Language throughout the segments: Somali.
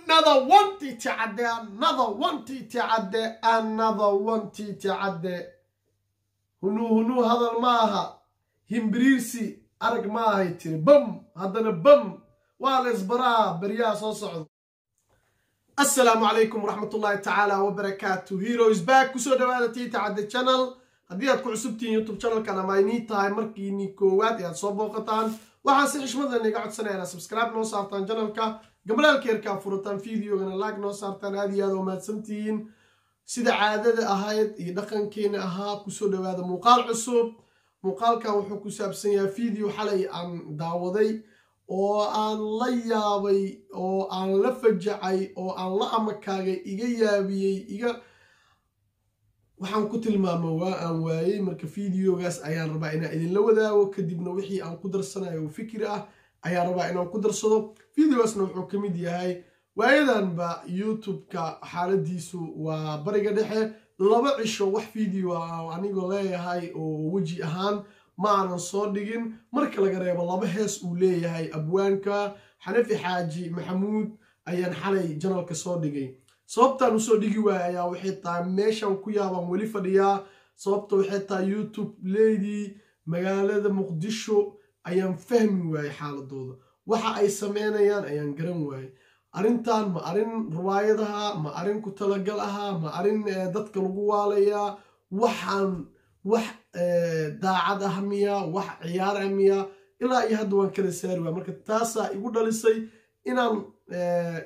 Another one Tiiti Cadde, another one Tiiti Cadde, another one Tiiti Cadde. Hunuu hunuu hadal ma aha, himbiriirsi arag ma ahay tiri. Bam, haddana bam, waa la isbaraa beryaha soo socda. Assalaamu calaykum waraxmatullaahi tacaala wabarakaatu. Hero is back. Kusoo dhawaada Tiiti Cadde channel. Haddii aad ku cusubtihiin YouTube channelkan ama aynii tahay markiinii koowaad ee aad soo booqataan, waxaan si xishmadan iga codsanaya inaad subscribe noo saartaan channelka, gambalaalka yarkaa furataan, videogana like noo saartaan. Aad iyo aad oo mahadsantihiin. Sida caadada ahayd iyo dhaqankeena ahaa, kusoo dhawaada muuqaal cusub. Muuqaalkan wuxuu ku saabsan yahay video xalay aan daawaday oo aan la yaabay oo aan la fajacay oo aan la amakaagay, iga yaabiyey, iga waxaan ku tilmaama waa aan waayey. Marka videogaas ayaan rabaa inaan idinla wadaago, kadibna wixii aan ku darsanayo oo fikir ah ayaan rabaa inaan ku darsado. Videogaasna wuxuu ka mid yahay waayadanba YouTube-ka xaaladiisu waa bariga dhexe. 2 cisho wax video ah anigoo leeyahay oo weji ahaan ma aanan soo dhigin, marka laga reebo 2 hees uu leeyahay abwaanka Xanafi Xaaji Maxamuud ayaan xalay channelka soo dhigay. Sababtaan usoo dhigi waaya ayaa waxay tahay meeshan ku yaabaan weli fadhiyaa. Sababta waxay tahay YouTube leydii magaalada Muqdisho ayaan fahmi waayey xaaladooda, waxa ay sameynayaan ayaan garan waayey. Arrintan ma arrin riwaayadaha, ma arrin ku talagal ahaa, ma arrin dadka lagu waalayaa? Waxaan wax daacad ah miya, wax ciyaar ah miya? Ilaa iyo hadda waan kala saari waaya. Marka taasaa igu dhalisay inaan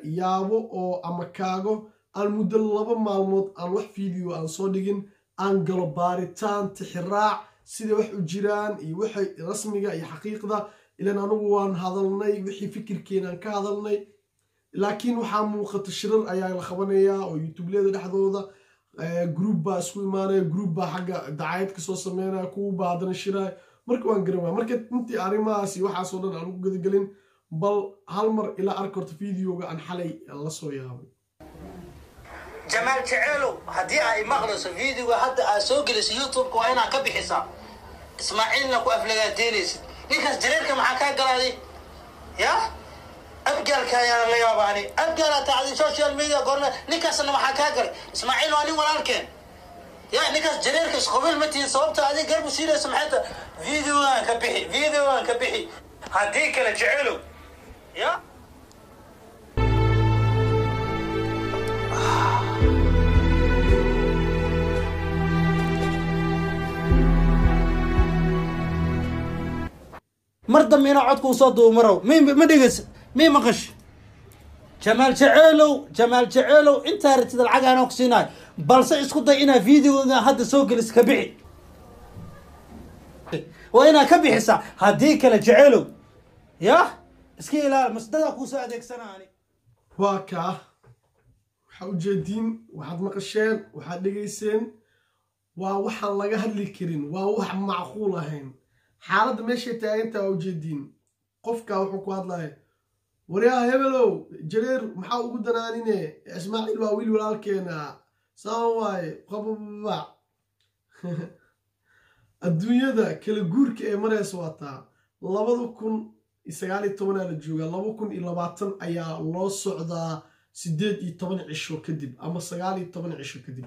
yaabo oo ama kaago aan muddo 2 maalmood aan wax video aan soo dhigin, aan galo baaritaan tixiraac sida wax u jiraan iyo waxay rasmiga iyo xaqiiqda. Ilan anugu waan hadalnay, wixii fikirkeenaan ka hadalnay, laakiin waxaa muuqata shirar ayaa la qabanayaa oo YouTubeleda dhexdooda group baa isku imaanaya, group baa xagga dacayad kasoo sameynaya, kuwa baa haddana shiraya. Marka waan garan waaya. Marka intii arrimahaas iyo waxaasoo dhan aan ugu gadagelin, bal hal mar ilaa ark horta videoga aan xalay la soo yaabay. Jamaal Jeceelow, haddii ay maqlayso, videoga hadda aad soo geliso YouTube-ka waa inaad ka bixisaa, Ismaaciilna ku aflagaadeynaysid. Ninkaas jareerka maxaa kaa galaaday? Ya abgaalka ayaana la yaabaani, abgaalaa tacday social media goorme. Ninkaasna maxaa kaa galay? Ismaaciil waa nin walaalkeen. Ya ninkaas jareerka isqabiil ma tihin. Sababta adiga garbu siinayso maxay tahay? Videogan ka bixi, videogan ka bixi, haddii kale Jeceelow ya mar dambe inaa codka usoo duubo marow. Mi ma dhegeys, mi maqash? Jamaal Jeceelow, Jamaal Jeceelow, intaa ratid lacag aanoo ku siinayo, balse isku day inaa videoga hadda soo gelis ka bixi. Waa inaa ka bixisaa, haddii kale Jeceelow ya iska ilaali masdadaa kuusoo adeegsanaani. Waa kaa, waxaa ujeediin, waxaad maqasheen, waxaad dhegayseen, waa waxaan laga hadli karin, waa wax macquul ahayn. Xaaladda meeshay taagantaa waa ujeediin. Qofka wuxuu ku hadlaya: waryaha hebelow, jareer maxaa ugu danaanine? Ismaaciil waa wiil walaalkeena, saan waaye qabababac. Adduunyada kala guurka ee maraysa waa taa. 2019-aa la joogaa, 2020 ayaa loo socdaa 18 cisho kadib ama 19 cisho kadib.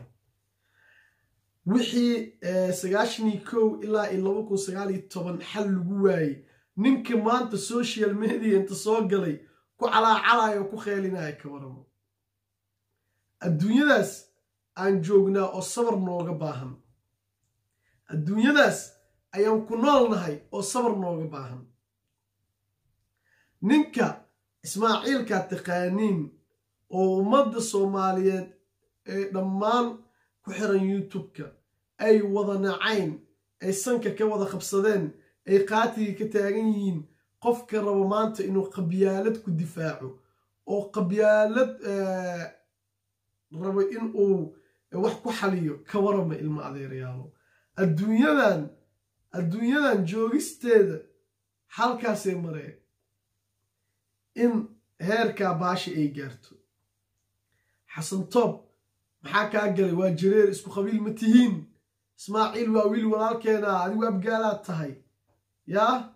Wixii 91 ilaa iyo 2019 xal lagu waayey, ninka maanta social media inta soo galay ku calaacalayo oo ku kheelinaya, ka waramo. Adduunyadaas aan joognaa oo sabar nooga baahan, adduunyadaas ayaan ku noolnahay oo sabar nooga baahan. Ninka Ismaaciilkaa taqaaniin oo ummadda Soomaaliyeed ee dhammaan ku xiran YouTube-ka ay wada nacayn, ay sanka ka wada qabsadeen, ay qaatigii ka taagan yihiin, qofka rabo maanta inuu qabyaalad ku difaaco oo qabyaalad rabo inuu wax ku xaliyo, ka warama ilmo adeerayaalo. Adduunyadan joogisteeda halkaasay mareen in heerkaa baasha ay gaarto. Xasan Toob maxaa kaa galay? Waa jareer, isku qabiil ma tihiin. Ismaaciil waa wiil walaalkeena, adigu abgaalaad tahay. Yaa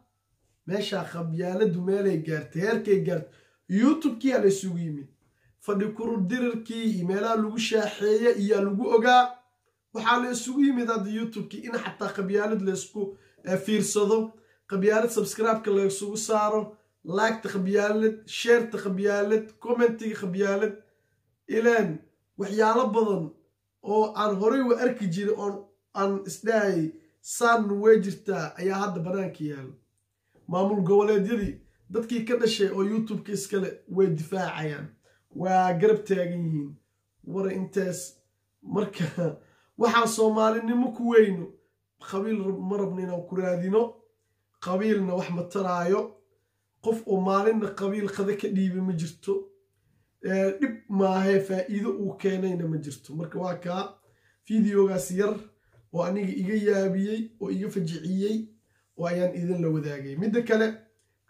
meeshaa qabyaaladu meelay gaartay, heerkay gaartay, YouTube-kiyaa la isugu yimid. Fadhi kurudirarkii iyo meelaha lagu shaaxeeye iyaa lagu ogaa. Waxaa la isugu yimid hadda YouTube-kii in xataa qabyaalad laysku fiirsado, qabyaalad subscribe-ka laysugu saaro, like-ta qabyaalad, share-ta qabyaalad, comment-iga qabyaalad. Ilaan waxyaalo badan oo aan horey u arki jiray oon aan isdhahayay saan way jirtaa ayaa hadda banaanka yaalo. Maamul goboleedyadii dadkii ka dhashay oo YouTube-ka iskale way difaacayaan, waa garab taagan yihiin. War intaas marka waxaan Soomaalinimo ku weyno, qabiil ma rabno inaan ku raadino. Qabiilna wax ma taraayo. Qof oo maalinna qabiil qada ka dhiiba ma jirto, dhib maahee faa'iido uu keenayna ma jirto. Marka waa kaa videogaas yar oo aniga iga yaabiyey oo iga fajiciyey oo ayaan idin la wadaagay. Midda kale,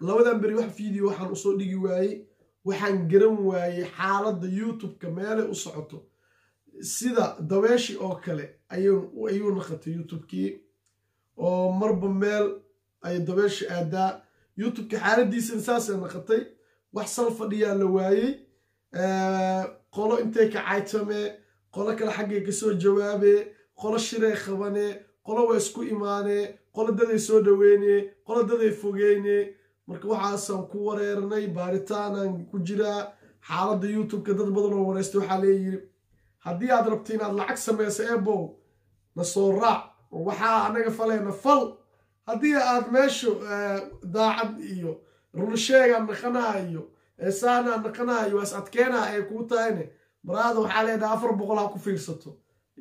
labadan beri wax video waxaan usoo dhigi waayey, waxaan garan waayey xaaladda YouTube-ka meelay u socoto. Sida daweeshi oo kale ayuu naqatay YouTube-kii, oo marba meel ay dabeesha aadaa. YouTube-ka xaaladiisana saasay naqatay. Wax sal fadhiyaa la waayey. Qolo intay ka caytamee, qolo kale xaggay kasoo jawaabee, qolo shiray qabanee, qolo waa isku imaanee, qolo daday soo dhaweynee, qolo daday fogeynee. Marka waxaasaan ku wareernay, baaritaanaan ku jiraa xaaladda YouTube-ka. Dad badan oo wareystay waxaa leeyiri, haddii aad rabto inaad lacag samayso, ebow na soo raac, waxaa anaga faleena fal. Haddii aad meeshu daacad iyo runsheegaa naqanaa iyo saanaa naqanaa iyo waas adkeenaa ay kuu tahayne, maraada waxaa leedahay 400 ha ku fiirsato,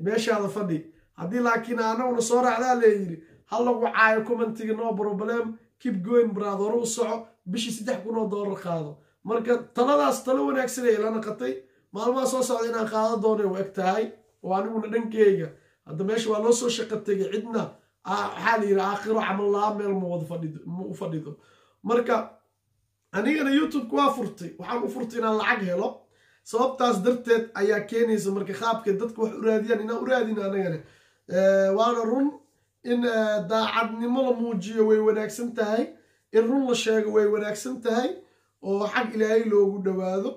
meeshaada fadhi. Haddii laakiin anaguna soo raacdaa leeyiri, ha lagu caayo comment-iga, no problem, keep going brother, hore u soco, bishii $3000 qaado. Marka taladaas talo wanaagsan ay la naqatay. Maalmaha soo socda inaan qaado doonay u eg tahay, oo aniguna dhankeyga hadda meesha waa loo soo shaqo tegay. Cidna waxaa la yidhi aakhiro camal laa meel ma wada fadhido, ma u fadhido. Marka anigana YouTube-ka waa furtay, waxaan u furtay inaan lacag helo. Sababtaas darteed ayaa keenaysa marka qaabkay dadka wax u raadiyaan inaan u raadino anagana. Waana run in daacadnimo la muujiyo way wanaagsan tahay, in run la sheego way wanaagsan tahay, oo xag Ilaahay loogu dhowaado.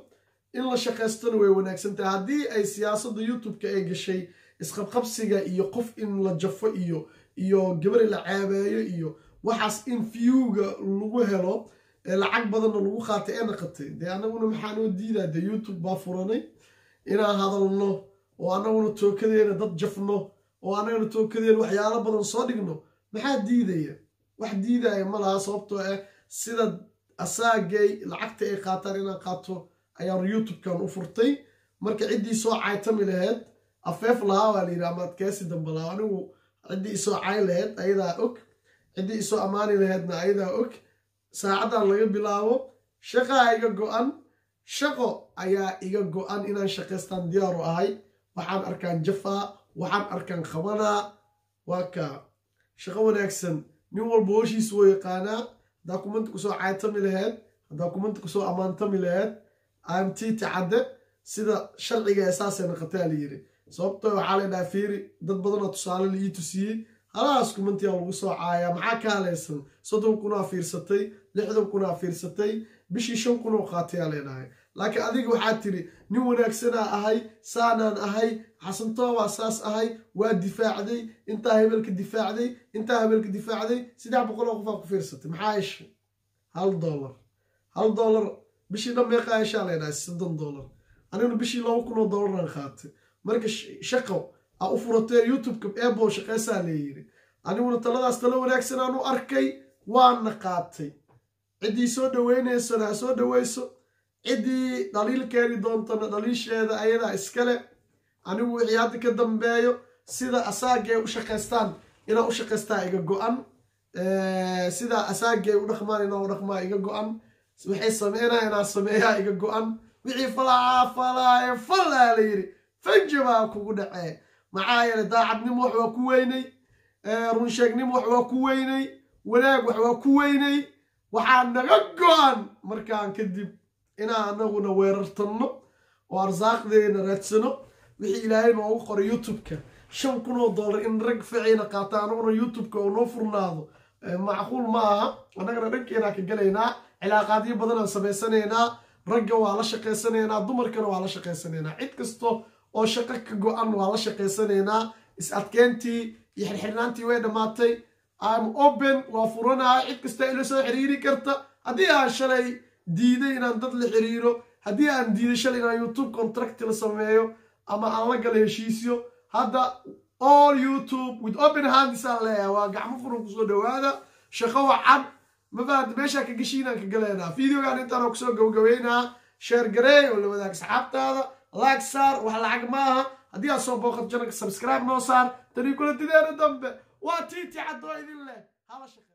In la shaqaystona way wanaagsan tahay. Haddii ay siyaasadda YouTube-ka ay gashay isqabqabsiga iyo qof in la jafo iyo gabari la ceebeeyo iyo waxaas in view-ga lagu helo, lacag badanna lagu qaatay ee naqatay, dee annaguna maxaa noo diidaa? Dee YouTube baa furanay inaan hadalno oo annaguna tookadeena dad jafno oo annaguna tookadeena waxyaalo badan soo dhigno. Maxaa diidaya? Wax diidaya ma laha, sababtoo ah sida asaagay lacagta ay qaataan inaan qaato ayaan YouTube-kan u furtay. Marka ciddii soo caytami lahayd afeef lahaa waa la yidhi ama adkeysi dambe lahaa. Anigu ciddii isoo cay lahayd ayadaa og, ciddii isoo ammaani lahaydna ayadaa og. Saacaddan laga bilaabo shaqaa iga go-an, shaqo ayaa iga go-an, inaan shaqaystaan diyaaru ahay. Waxaan arkaan jafaa, waxaan arkaan qabanaa. Waa kaa shaqo wanaagsan. Nin walba hoshiisa woo yaqaanaa. Haddaa comment-a kusoo caytami lahayd, haddaa comment-a kusoo ammaantami lahayd, amtiiti cadde sida sharciga ee saasay naqataa la yidhi. Sababtoo waxaa la dhahaa, fiiri, dad badanoo tusaale la ii tusiyey, halahaas comment-iyaa lagu soo caayaa. Maxaa ka halaysan? 30,000-aa fiirsatay, 60,000-aa fiirsatay, bishii 5,000 oo qaatayaa leedhahay. Laakiin adiga waxaad tiri nin wanaagsanaa ahay, saanaan ahay, Xasantoobaa saas ahay, waa difaacday, intaa hebelka difaacday, intaa hebelka difaacday, 300 oo qofaa ku fiirsatay. Maxaa heshay? $1, $1 bishii dhan meeqaa heshaa leedhahay? $30. Aniguna bishii $2,000-aan qaatay. Marka shaqo aa u furatee YouTube-ka, eebo shaqaysaa leeyiri. Aniguna taladaas talo wanaagsan aan u arkay, waana qaatay. Ciddii soo dhaweynaysona ha soo dhaweyso, ciddii dhaliil keeni doontana dhaliisheeda ayadaa iskale. Anigu wixii hadda ka dambeeyo sida asaagay u shaqaystaan inaan u shaqaystaa iga go-an, sida asaagay u dhaqmaan inaan u dhaqmaa iga go-an, waxay sameynaa inaan sameeyaa iga go-an. Wixii falaa falaaye falaa la yidhi, fanjabaa kugu dhacee. Maxaa yeelay daacadnimo wax waa ku weynay, runsheegnimo wax waa ku weynay, wanaag wax waa ku weynay. Waxaa naga go-an markaan kadib inaan anaguna weerartanno oo arsaaqdeena raadsano. Wixii Ilaahay noogu qoray YouTube-ka, $5,000 in rag ficiina qaata, anaguna YouTube-ka oo noo furnaado macquul ma aha. Annagana dhankeenaa ka gelaynaa, cilaaqaadyo badanaan samaysanaynaa. Ragga waa la shaqaysanaynaa, dumarkana waa la shaqaysanaynaa, cid kasto oo shaqo ka go-an waa la shaqaysanaynaa. Is adkeyntii iyo xirxirnaantii way dhammaatay. I'm open, waa furanaya, cid kasta ila soo xiriiri karta. Haddii aan shalay diiday inaan dad la xiriiro, haddii aan diiday shalay inaan YouTube contract la sameeyo ama aan la galo heshiisyo, hadda all YouTube with open hands aan leeyahay, waa gacmo furan, kusoo dhawaada, shaqo wacan. Ma fahamta? Meeshaa ka geshiinaan ka galaynaa. Videogan intaan kusoo gabagabeynaa. Share gareey oo la wadaag asxaabtaada, like saar, wax lacag maaha. Haddii aad soo booqato channelka, subscribe noo saar. Tani kula dideena dambe, waa Tiiti Caddoo idin leh hala shaqeey.